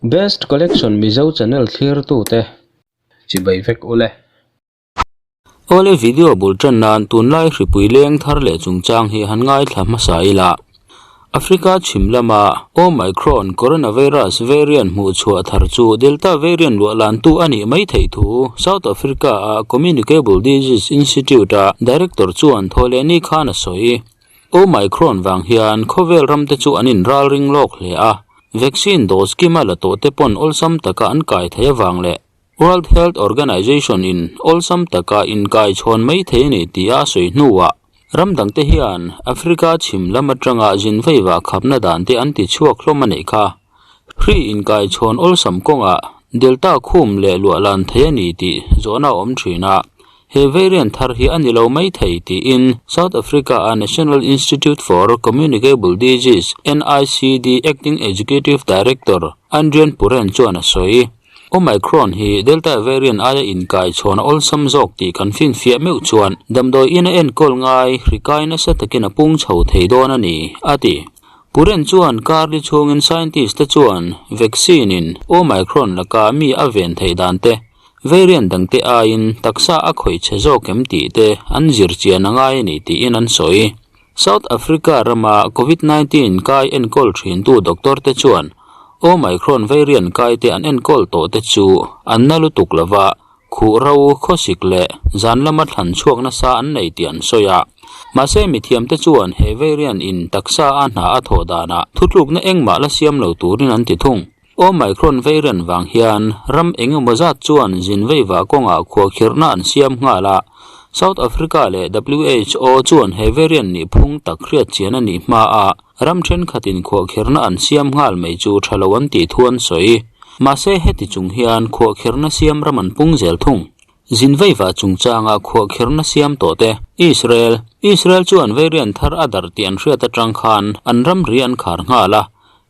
Best Collection Mizo channel thlirtute chibai vek ule. Awle video bul tan nan tunlai hripui leng thar leh chungchang hi han ngaithla hmasa ila. Africa chhim lama Omicron coronavirus variant hmuh chhuah thar chu Delta variant luah lantu a nih mai theih thu South Africa-a Communicable Disease Institute-a director chuan thawhlehni khan a sawi. Omicron vang hian khawvel ramte chu an inralring lawk hle a, vaccine dose kima la tawhte pawn awlsam taka an kai theih avang leh World Health Organization in awlsam taka inkaichhawn mai thei a ni tih a sawi hnuah ram dangte hian Africa chhim lam atanga zin veiva khapna dan te an ti chhuak hlawm a neih kha. Hri inkaichhawn awlsam kawngah Delta khum leh luahlan thei a ni tih zawhna a awm thin a, he variant thar hi a ni lo mai thei tiin South Africa-a National Institute for Communicable Disease, NICD, Acting Executive Director Adrian Puren chuan a sawi. Omicron hi Delta variant aia inkai chhawn a awlsam zawk tih kan finfiah meuh chuan damdawi ina enkawl ngai hri kai nasa takin a pung chho thei dawn a ni, a ti. Puren chuan karli chhungin scientist te chuan vaccine in Omicron laka mi a ven theih dan te, variant dangte aiin taksa a khawih chhe zawk em tih te an zir chian a ngai a ni tiin an sawi. South Africa rama Covid 19 kai enkawl thintu doctor te chuan Omicron variant kai te an enkawl tawh te chu an na lutuk lova, khuh ro, khawsik leh zan lama thlan chhuak nasa an nei tih an sawi a. Mahse mithiam te chuan he variant in taksa a hna a thawh danah thutlukna engmah la siam lo turin an ti thung. Omicron variant vang hian ram eng emaw zat chuan zin veiva kawngah khuahkhirhna an siam nghal a, South Africa leh WHO chuan he variant nih phung tak hriat chian a nih hma a, ram thenkhatin khuahkhirhna an siam nghal mai chu tha lo an tih thu an sawi. Mahse heti chung hian khuahkhirhna siam ram an pung zel thung. Zin veiva chungchanga khuahkhirhna siam tawh te, Israel, Israel chuan variant thar a darh tih an hriat atang khan an ramri an khar nghal a,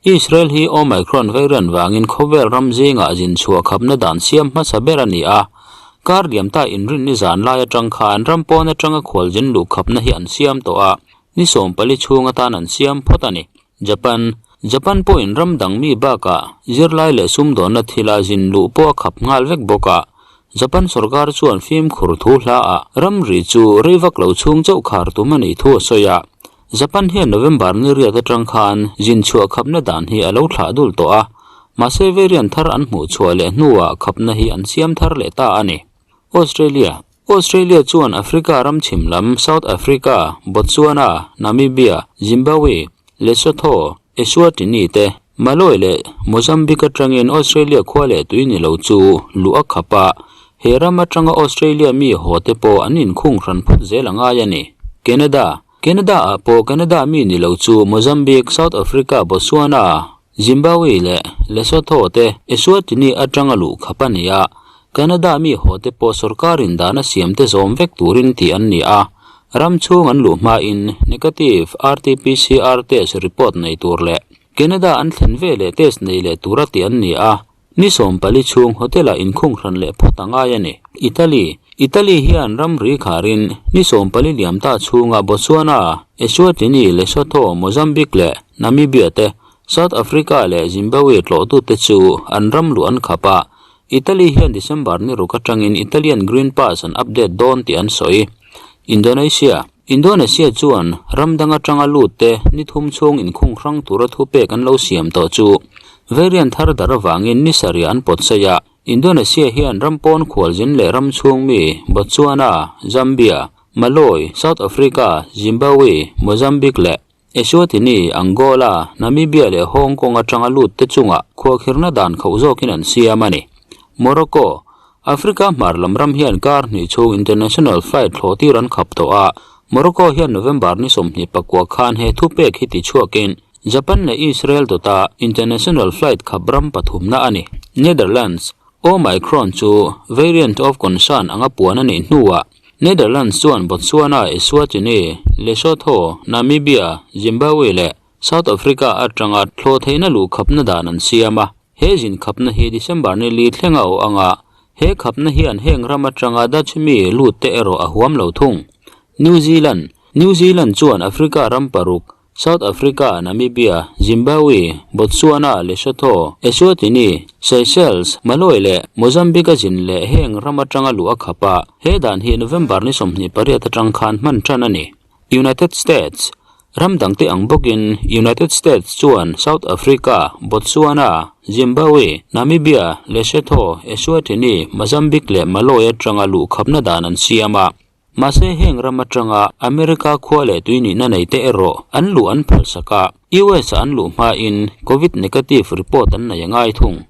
Israel hi Omicron variant vangin khawvel ram zingah zin chhuah khapna dan siam hmasa ber a ni a. Kar liamta inrinni zan lai atang khan ram pawn atanga khualzin luh khapna hi an siam tawh a, ni 14 chhung atan an siam phawt a ni. Japan, Japan pawhin ram dang mi bakah zirlai leh sumdawnna thila zin luh pawh a khap nghal vek bawk a. Japan sorkar chuan fimkhur thu hlaah ramri chu rei vak lo chhung chauh khar tum a nih thu a sawi a. Japan hian November ni riat atang khan zin chhuah khapna dan hi a lo thlah dul tawh a, mahse variant thar an hmuh chhuah leh hnuah khapna hi an siam thar leh ta a ni. Australia Australia chuan Africa ram chhim lam South Africa, Botswana, Namibia, Zimbabwe, Lesotho, Eswatini te Malawi leh Mozambique atangin Australia khua leh tui ni lo chu luh a khap a, he ram atanga Australia mi haw te pawh an inkhung hran phawt zel a ngai a ni. Canada Canada-ah pawh Canada mi ni lo chu Mozambique, South Africa, Botswana, Zimbabwe leh Lesotho te Eswatini atanga luh khap a ni a, Canada mi haw te pawh sorkarin dan a siam te zawm vek turin tih an ni a, ram chhung an luh hmain negative RT-PCR test report nei tur leh Canada an thlen ve leh test nei leh tura tih an ni a. Ni 14 chhung hotel-ah inkhung hran leh phawt a ngai a ni. Italy Italy hian ramri kharin ni 14 liam ta chhunga Botswana, Eswatini, Lesotho, Mozambique leh Namibia te South Africa leh Zimbabwe tlawhtute chu an ram luh an khap a. Italy hian December ni ruk atangin Italian Green Pass an update dawn tih an sawi. Indonesia Indonesia chuan ram dang atanga lut te ni thum chhung inkhung hrang tura thupek an lo siam tawh chu variant thar dar avangin ni sarih an pawt sawi a. Indonesia hian ram pawn khualzin leh ram chhung mi Botswana, Zambia, Malawi, South Africa, Zimbabwe, Mozambique leh Eswatini, Angola, Namibia leh Hong Kong atanga lut te chungah khuahkhirhna dan khauh zawkin an siam a ni. Morocco, Africa hmar lam ram hian kar hnih chhung international flight thlawh tir an khap tawh a, Morocco hian November ni 24 khan he thupek hi ti chhuakin Japan leh Israel dawta international flight khap ram pathumna a ni. Netherlands, Omicron chu variant of concern anga puan a nih hnuah Netherlands chuan Botswana, Eswatini, Lesotho, Namibia, Zimbabwe leh South Africa atanga thlawh theihna luh khapna dan an siam a. He zin khapna hi December ni li thleng a awh ang a, he khapna hian heng ram atanga Dutch mi lut te erawh a huam lo thung. New Zealand New Zealand chuan Africa ram paruk. South Africa, Namibia, Zimbabwe, Botswana, Lesotho, Eswatini, Seychelles, Malawi leh Mozambique a zin leh heng ram atanga luh a khap a, he dan hi November ni 28 atang khan hman tan a ni. United States, Ram dangte ang bawkin United States chuan South Africa, Botswana, Zimbabwe, Namibia, Lesotho, Eswatini, Mozambique leh Malawi atanga luh khapna dan an siam a. Mahse heng ram atanga America khua leh tui nihna nei te erawh an luh an phalsak a, US ah an luh hmain Covid negative report an nei a ngai thung.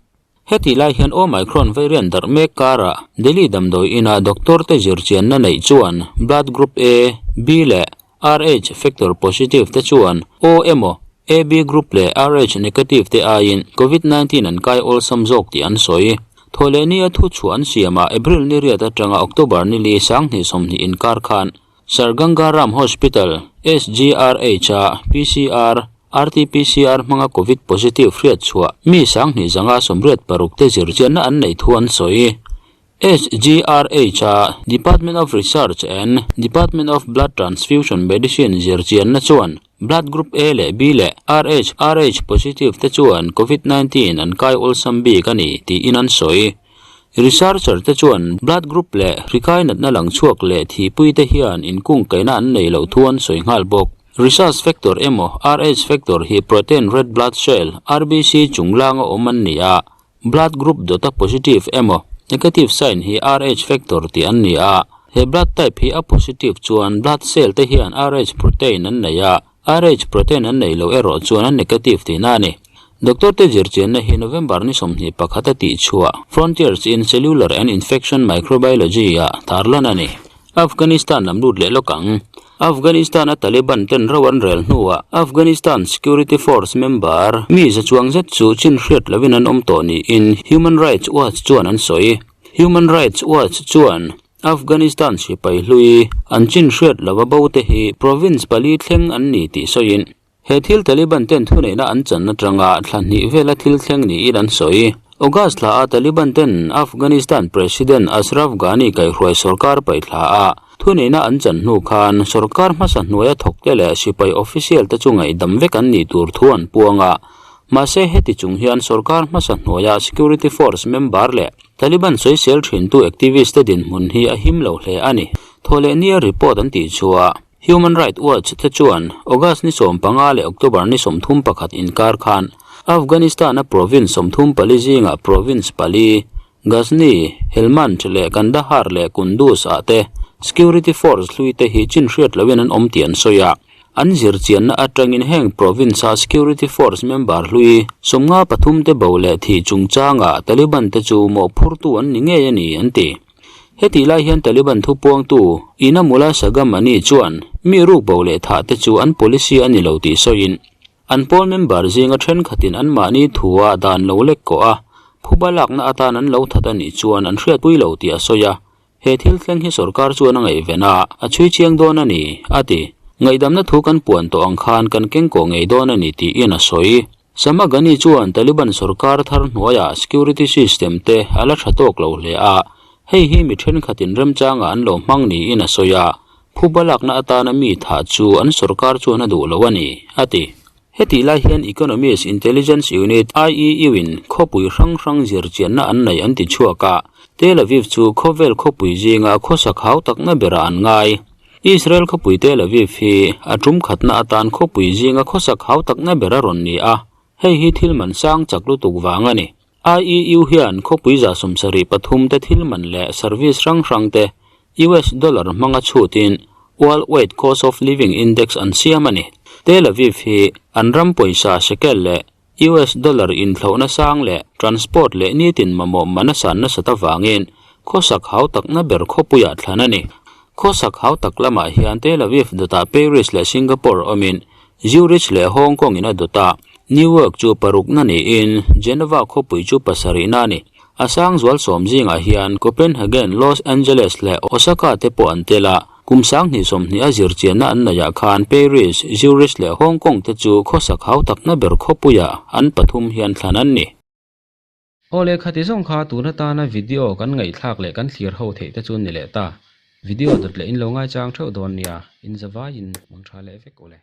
Hetih lai hian Omicron variant darh mek karah Delhi damdawi inah doctor te zirchianna neih chuan blood group A, B leh Rh factor positive te chuan O emaw AB group leh Rh negative te aiin Covid 19 an kai awlsam zawk tih an sawi. Thawhlehni a thu chhuah an siamah April ni riat atanga October ni li 2020 inkar khan Sir Ganga Ram Hospital, SGRH, a PCR, RT-PCR hmanga Covid positive hriat chhuah mi 2586 te zirchianna an neih thu an sawi. SGRH a Department of Research and Department of Blood Transfusion Medicine zirchianna chuan Blood Group A leh B leh Rh, Rh positive te chuan Covid 19 an kai awlsam bik a ni tiin an sawi. Researcher te chuan Blood Group leh hrikai natna lang chhuak leh thihpui te hian inkungkaihna an nei loh thu an sawi nghal bawk. Rhesus factor emaw Rh factor hi protein red blood cell, RBC, chunglanga awm an ni a, Blood group dawta positive emaw negative sign hi Rh factor tih an ni a, he blood type hi a positive chuan blood cell te hian Rh protein an nei a, Rh protein an neih loh erawh chuan a negative tihna a ni. Doctor te zirchianna hi November ni 21 a tihchhuah Frontiers in Cellular and Infection Microbiology ah tarlan a ni. Afghanistan lam lut leh lawk ang. Afghanistan a Taliban ten ro an rel hnuah Afghanistan Security Force member mi za chuang zet chu chin hriat lovin an awm tawh niin Human Rights Watch chuan an sawi. Human Rights Watch chuan Afghanistan sipai hlui an chin hriat lova bo te hi province pali thleng an ni tih sawiin He thil Taliban ten thuneihna an chan atanga thla hnih vela thil thleng niin an sawi. August thla a Taliban ten Afghanistan President Ashraf Ghani kaihhruai sorkar paih thla a thuneihna an chan hnu khan sorkar hmasa hnuaia thawkte leh sipai official te chu ngaihdam vek an nih tur thu an puang a. Mahse heti chung hian sorkar hmasa hnuaia security force member leh Taliban sawisel thintu activist te dinhmun hi a him lo hle a ni. Thawhleh nia report an tih chhuah. Human Rights Watch te chuan August ni 15 leh October ni 31 inkar khan Afghanistan-a province 34 zingah province pali, Ghazni, Helmand leh Kandahar leh Kunduz ah te security force hlui te hi chin hriat loin an awm tih an sawi a. An zirchianna atangin heng province-a security force member hlui 53 te bo leh thih chungchangah Taliban te chu mawhphurtu an ni ngei a ni, an ti. Hetih lai hian Taliban thupuangtu Inamullah Sagamani chuan mi ruk bo leh thah te chu an policy a ni lo tih sawiin, an pawl member zinga thenkhatin anmahni thua dan lo lek kawh a, phuba lakna atan an lo that a nih chuan an hriatpui lo tih a sawi a. He thil thleng hi sorkar chuan a ngaihven a, a chhui chiang dawn a ni, a ti. Ngaihdamna thu kan puan tawh ang khan kan kengkawh ngei dawn a ni tiin a sawi. Samagani chuan Taliban sorkar thar hnuaiah security system te a la tha tawk lo hle a, hei hi mi thenkhatin remchangah an lo hmang niin a sawi a, phuba lakna atana mi thah chu an sorkar chuan a duh lo a ni, a ti. Hetih lai hian Economist Intelligence Unit, IEU, in khawpui hrang hrang zirchianna an neih an ti chhuak a, Tel Aviv chu khawvel khawpui zinga khawsak hau takna berah an ngai. Israel khawpui Tel Aviv hi a tum khatna atan khawpui zinga khawsak hau takna ber a rawn ni a, hei hi thil man sang chak lutuk vang a ni. IEU hian khawpui 73 te thil man leh service hrang hrang te US dollar hmanga chhutin World Wide Cost of Living Index an siam a ni. Tel Aviv hi an ram pawisa shekel leh US dollar inthlauhna sang leh transport leh nitin mamawh man a san nasat avangin khawsak hau takna ber khawpuiah thlan a ni. Khawsak hau tak lamah hian Tel Aviv dawtah Paris leh Singapore awmin Zurich leh Hong Kong in a dawt a, New York chu parukna niin Geneva khawpui chu pasarihna a ni. A sang zual sawm zingah hian Copenhagen, Los Angeles leh Osaka te pawh an tel a, kum 2020 a zirchianna an neihah khan Paris, Zurich leh Hong Kong te chu khawsak hau takna ber khawpuiah an pathum hian thlan an ni. Aw leh khati zawng kha tun atana video kan ngaihthlak leh kan thlir ho theih te chu ni leh ta. Video dawt leh in lo ngaichang theuh dawn nia, in zavaiin mang tha leh vek u le.